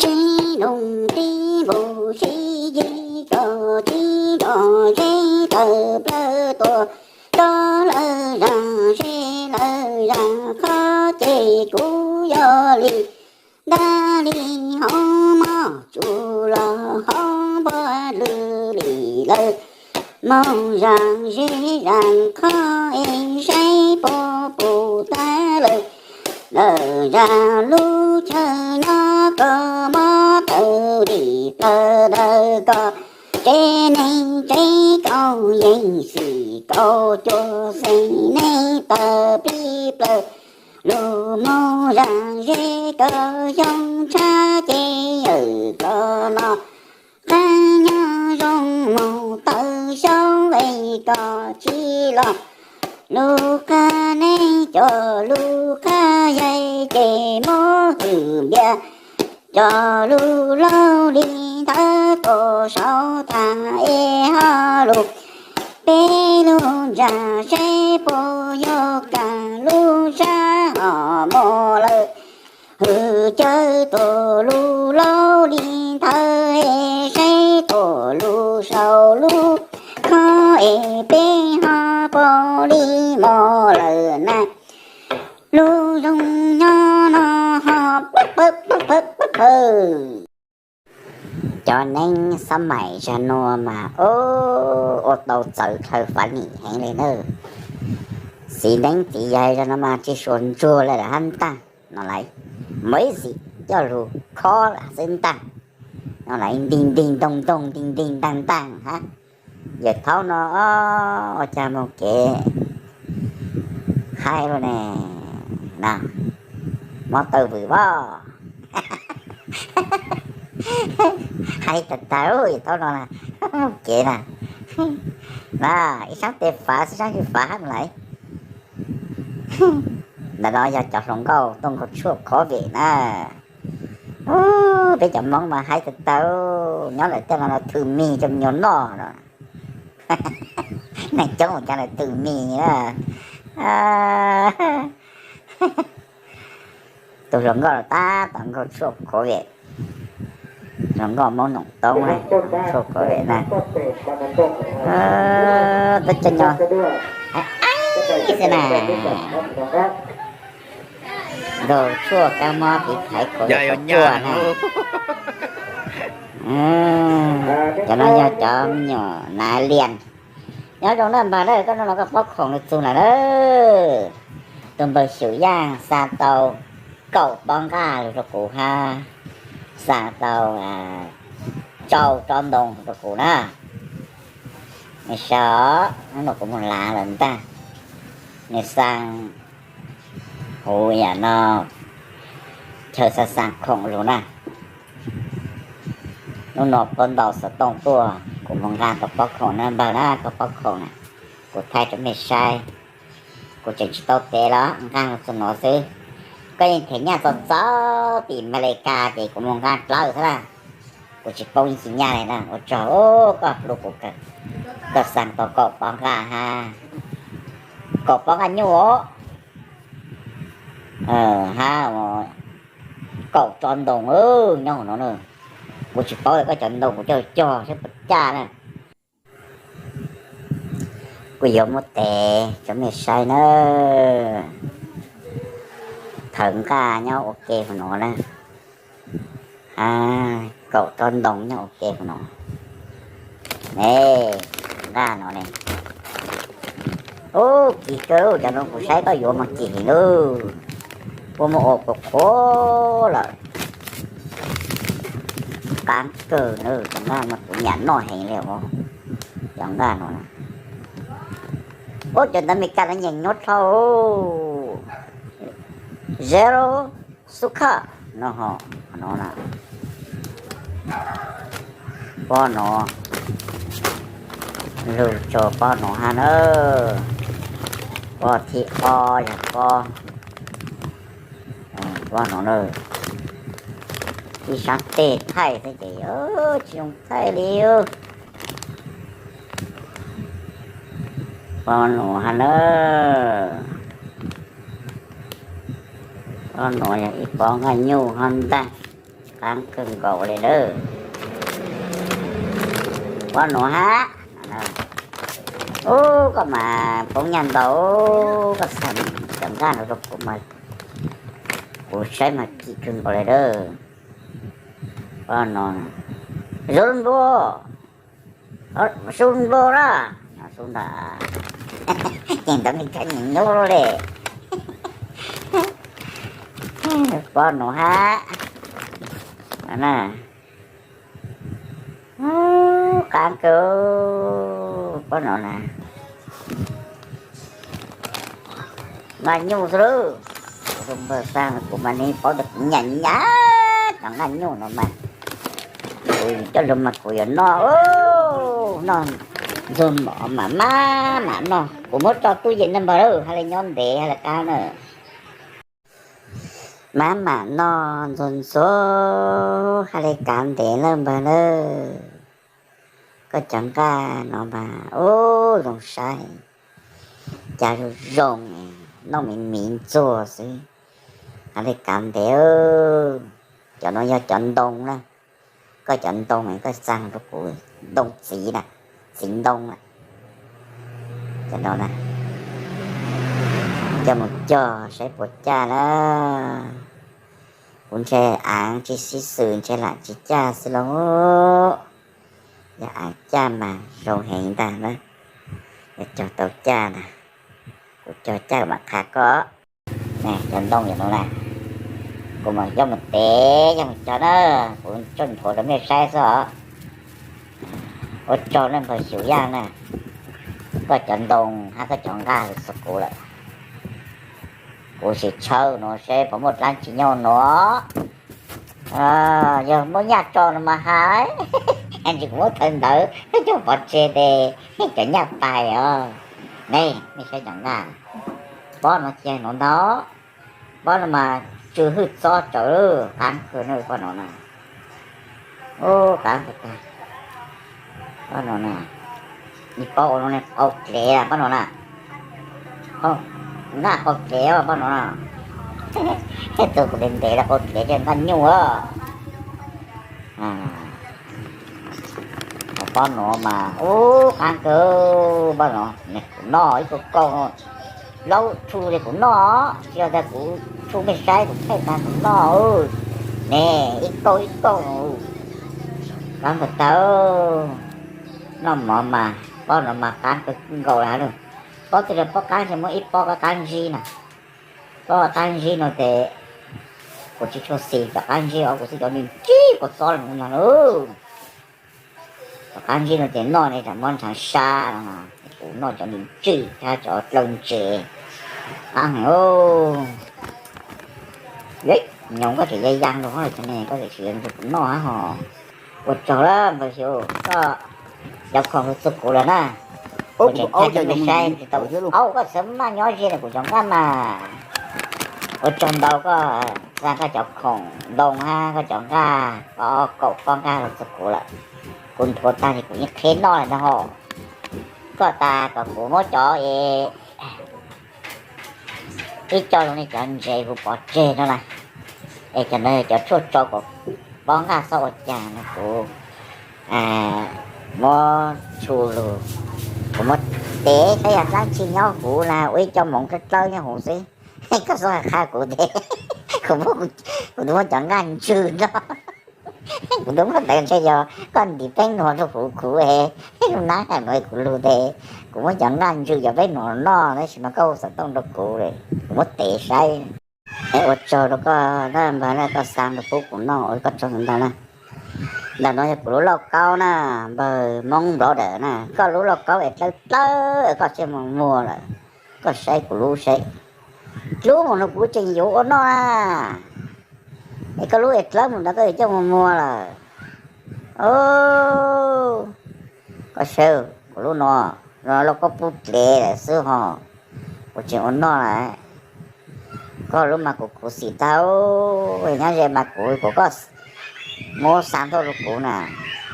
Tsev noo tib npaug sib yig kom tib nroj zeb tawm plaws tuaj, rov lawv zaj zeb lawv zaj qhov ces kuv yog li ntab li hauv mos tsuj los hauv npua lwj li lawm. Moog zaj zeb zaj qhov es saib puas pum tag lawm. Lawv zaj lub chaw nyob koj mob tawm dim plaws dawm koj, tsev neeg tsev kaum yeej xim kaum cuaj xeem neeg tawm pib plaws. Lug moog zaj zeb koj xyoo tshab ces yawm koj no, qaab nyob zoo moog tawm xyoo es koj tsis los. Lug qab neeb coj lug qab yaig ces muab hwm npias, coj lug laug li ntawd tuaj saum thaaj es ho lug peb lug ntsa seb puas yuav kaam lub sab ho muaj lawm. Hwm cawv tuaj lug laug li ntawd es saib tuaj lug saum lub khob es peb ho puas li muaj lawm na. Lub zoo nyob no ho pawg pawg pawg pawg pawg. Cov neeb xab maim zag nuav mas ua tau txawv dlhawv fav nim heev le na. Txiv neeb txiv yaig zag nuav mas tsis suav ntsuag le lawm hab ntaag no lawm. Muaj ib txhij coj lug khob lawm xwb ntaag no lawm, ntig ntig ntoog ntoog ntig ntig ntaag ntaag hab. Yawm thaub no ua caag moog kev haib lug ne na, mob tawg vwm as. Haib tag tag yawm thaub no na, moog kev na, na ib saab tes fav xwb saab tsis fav hab lawm. Ntawm no yog cov hluas nkauj tuaj nkaug tshuaj khov vem na. Peb cov Moob mas haib tag tag, nyob lawm tej no los thwm mis coj me nyuam noj no. Neeg coob ua caag lawm thwm mis na. Tus hluas nkauj los tab tom nkaug tshuaj khov vem, hluas nkauj Moob Noom Toob na, tshuaj khov vem na. Tab coj nyo xwb na. Nkaug tshuaj kab mob tiv thaiv khov vem na. Cov no yog cov me nyuam nav lias. Nyob zoo na npawg na, koj noj los koj pob khoom lug txug lawm na. Tus npawg Xyum Yaaj xa tau kaum pob nqaj lug rau kuv hab xa tau rau tsob ntoo rau kuv na. Nws saib, hnub no kuv moog lav lawm ntag. Nws xa huv yam no, chaw xa xa khoom lug na. Hnub no puab ntau xov tooj tuaj, kuv moog nqaa tau pob khoom na npawg na, koj pob khoom na, kuv thaij rau mej saib. Kuv tseem tsis tau tev los nqaa lug txug nuav xwb. Koj yeej them nyaj txog txog tim Amelikas ces kuv moog nqaa dlawb xwb na. Kuv tsis paub ib txhis nyaj li na, ua tsaug koj hlub kuv kawg. Koj xa tau kaum pob nqaj ha, kaum pob nqaj nyuj os, hab kaum tsob ntoo nyob hauv no na. Kuv tsis paub tias koj cov ntoo kuv coj cog saib puas caj na. Kuv yuav muab tev rau mej saib na. Thawv nqaj nyob ua ke hauv no na. Hab kaum tsob ntoo nyob ua ke hauv no ne. Nqaj no ne. Ub, kim kawg, cov no kuv saib koj yuav mas kim heev lauj. Puab muab ua qhuav qhuav lawm. Qaab kawg na, cov nqaj mas kuv nyam noj heev li os. Cov nqaj no na. Ub, cov ntawv Amelikas no nyeem nyuaj dhau. Zero sugar no ho, no na. Pob no, lug tso pob no hab na. Pob thib ob yog pob, pob no na. Ib sab teg thaij xwb ces tsis zoo thaij li. Pob no hab na. Pob no yog ib pob nqaj nyuj hab ntag. Qaab kawg nkaus li lawm. Pob no hab. Ub, koj mas poob nyaj ntau, koj xa cov nqaj no rau kuv mas kuv saib mas kim kawg nkaus li lawm. Pob no, zoo npua, zoo npua na, zoo ntag. Nyeem ntawv Amelikas nyeem nyuaj li. Pob no hab. Qaab kawg, pob no na. Nqaj nyuj xwb lawm. Kuv mas ne paub tias kuv nyam nyam cov nqaj nyuj no mas, kuv coj lug mas kuv yuav noj, noj ntxuag mov mam maj mam noj. Kuv muab tso tub yees na npawg, hab li nyob ntev hab li qab na. Maj mam noj ntxuag ntxuag hab li kav ntev na npawg na. Koj cov nqaj no mas ub zoo saib, cas zoo zoo, noj miv miv ntxuag xwb, hab li kav ntev. Cov no yog cov ntoo na, koj cov ntoo koj xa rau kuv, ntoo txiv na, txiv ntoo na. Cov no na, coj mus cog saib puas caj na. Kuv ntshe aav tsis sib xws ntshe lam tsis caj xwb lauj. Yog aav caj mas zoo heev ntag na. Yog cog tau caj na, kuv cog caj mam qha koj. Cov ntoo yog no na, kuv mam coj mus tev coj mus cog na, kuv tsuas nthuav rau mej saib xwb os. Ua tsaug na npawg Xyum Yaj na, koj cov ntoo hab koj cov nqaj txug kuv lawm. Kuv sim tshawb no seb puas muaj dlaab tsi nyob no. Yog muaj nyaj tso no mas hais, ntsis kuv muab thawv ntawv coj pov tseg tes cov nyaj pais os. Ne, mej saib cov nqaj, pob no ces no ntag. Pob no mas tsw hwj txob tsawv, qaab kawg na pob no na. Ub, qaab kawg tag. Pob no na, ib pob ua no ne qau dlev pob no na. Nqaj qau dlev pob no na. Tej tug kuv ntev ntev los qau dlev tej nqaj nyuj. Pob no mas ub qaab kawg, pob no kuv noj ib kauj kauj, laub tshu li kuv noj, tsis yog tas kuv tshu mej saib kuv thaij tag kuv noj. Ne, ib kauj ib kauj, qaab kawg tag. Noj mov mas pob no mas qaab kawg nkaus li lawm. Pob twg los pob qaab, ntshe muaj ib pob qaab ntsib na. Pob qaab ntsib no tes kuv tsis tshua xis cov qaab ntsib os, kuv xis cov ntsig ntsig kua txob los no lawm. Cov qaab ntsib no ces noj ne tsam mob ntshaav sab no, kuv noj cov ntsig ntsig thiab cov dlawg ntses. Qaab heev. Nyob koj tseem ya yaa rau hauv cov ne, koj tseem tsis yuav nrog kuv noj hab ho. Ua tsaug lawm npawg Xyum, koj cov khoom txug kuv lawm na. Kuv tseem thaij coj mej saib tsis tau. Aub, koj txhob maj nyob ze na, kuv cov nqaj mas Ua tsaug ntau koj xa koj cov khoom ntoo hab koj cov nqaj, ob kaum pob nqaj los txug kuv lawm. Kuv nthuav tag ces kuv yeej qheb noj lawm ntag hos. Koj tas kom kuv muab cov es ib co zoo li cov ntses kuv pov tseg no na, es cov ntawd cov tshuaj tsau kuv pob nqaj xob ua cas no kuv muab tsu lug, kuv muab tev saib yog dlaab tsi nyob huv na, ua ib co moov dlawb dlawb nyob huv xwb. Koj xob hais qha kuv tes, kuv, kuv twb muab cov nqaj ntswg noj, kuv twb muab ntawd ntshe yog koj ntim peeb nuav rau huv kuv, lub nab has nuav kuv lug tes, kuv muab cov nqaj ntswg cov peeb nuav noj tab sis mas koj hu xov tooj rau kuv, kuv muab tev saib. Es ua tsaug rau koj na npawg na, koj xa rau pub kuv noj, ua koj tsaug ntau na. Ntawm no yog kuv lub lauj kaub na, npawg Moob Nplog Dawm na, koj lub lauj kaub es dlawb dlawb koj tseem muag muag lawm, koj saib kuv lub saib. Dlub mus no kuv tseem yuav ua noj na, es koj lub es dlawb mus ntawd koj yuav coj mus muag lawm. Koj saib kuv lub no, lauj kaub pub dlev lawm xwb ho, kuv tseem ua noj lawm. Koj lub mas kuv khuv xim tag, nyob ze mas kuv, kuv, koj muab xa tuaj rau kuv na.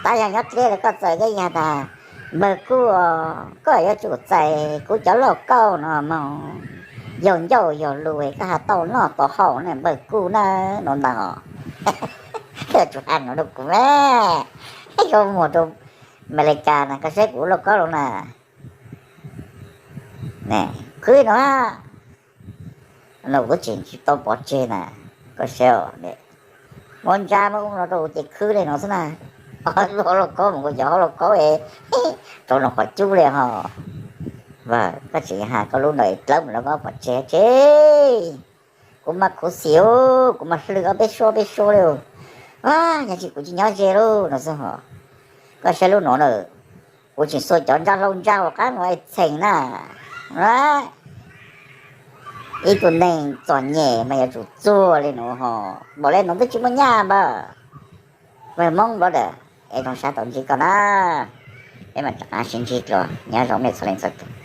Tab yog nyob dleb lawm koj txawm koj yag tas, npawg Kuj, koj yuav tsum txais kuv cov lauj kaub no mog, yog ncauj yog lus koj has tau noj tau haus na npawg Kuj na, no ntag. Koj yuav tsum has no rau kuv me, koj muag rau Amelikas na koj saib kuv lauj kaub los na. Khwb no, no kuv tseem tsis tau pov tseg na, koj saib, muab ntsab muab ub no rau kuv ces khwb li no xwb na. Lub hauv lauj kaub mus kuv cov hauv lauj kaub es rau no qhov cub li ho. Koj tseem has koj lub ntawd dlawb mus lauj kaub pov tseg tse. Kuv mas khuv xim, kuv mas hlwb ob peb suab peb suab li. Yog tsis kuv tsis nyob ze lauj no xwb ho. Koj saib lub no na, kuv tseem xuas cov ntsaj hlau ntsaj hauv qab no es txheem na. Ib tug neeg txom nyem mas yuav tsum txuag li no ho, npaum li no twb tsis muaj nyaj npawg. Npawg Moob Nplog Dawm, es zoo sab tau ntsib koj na, peb mam rov qab sib ntsib dlua, nyob zoo nej txhua leej txhua tus.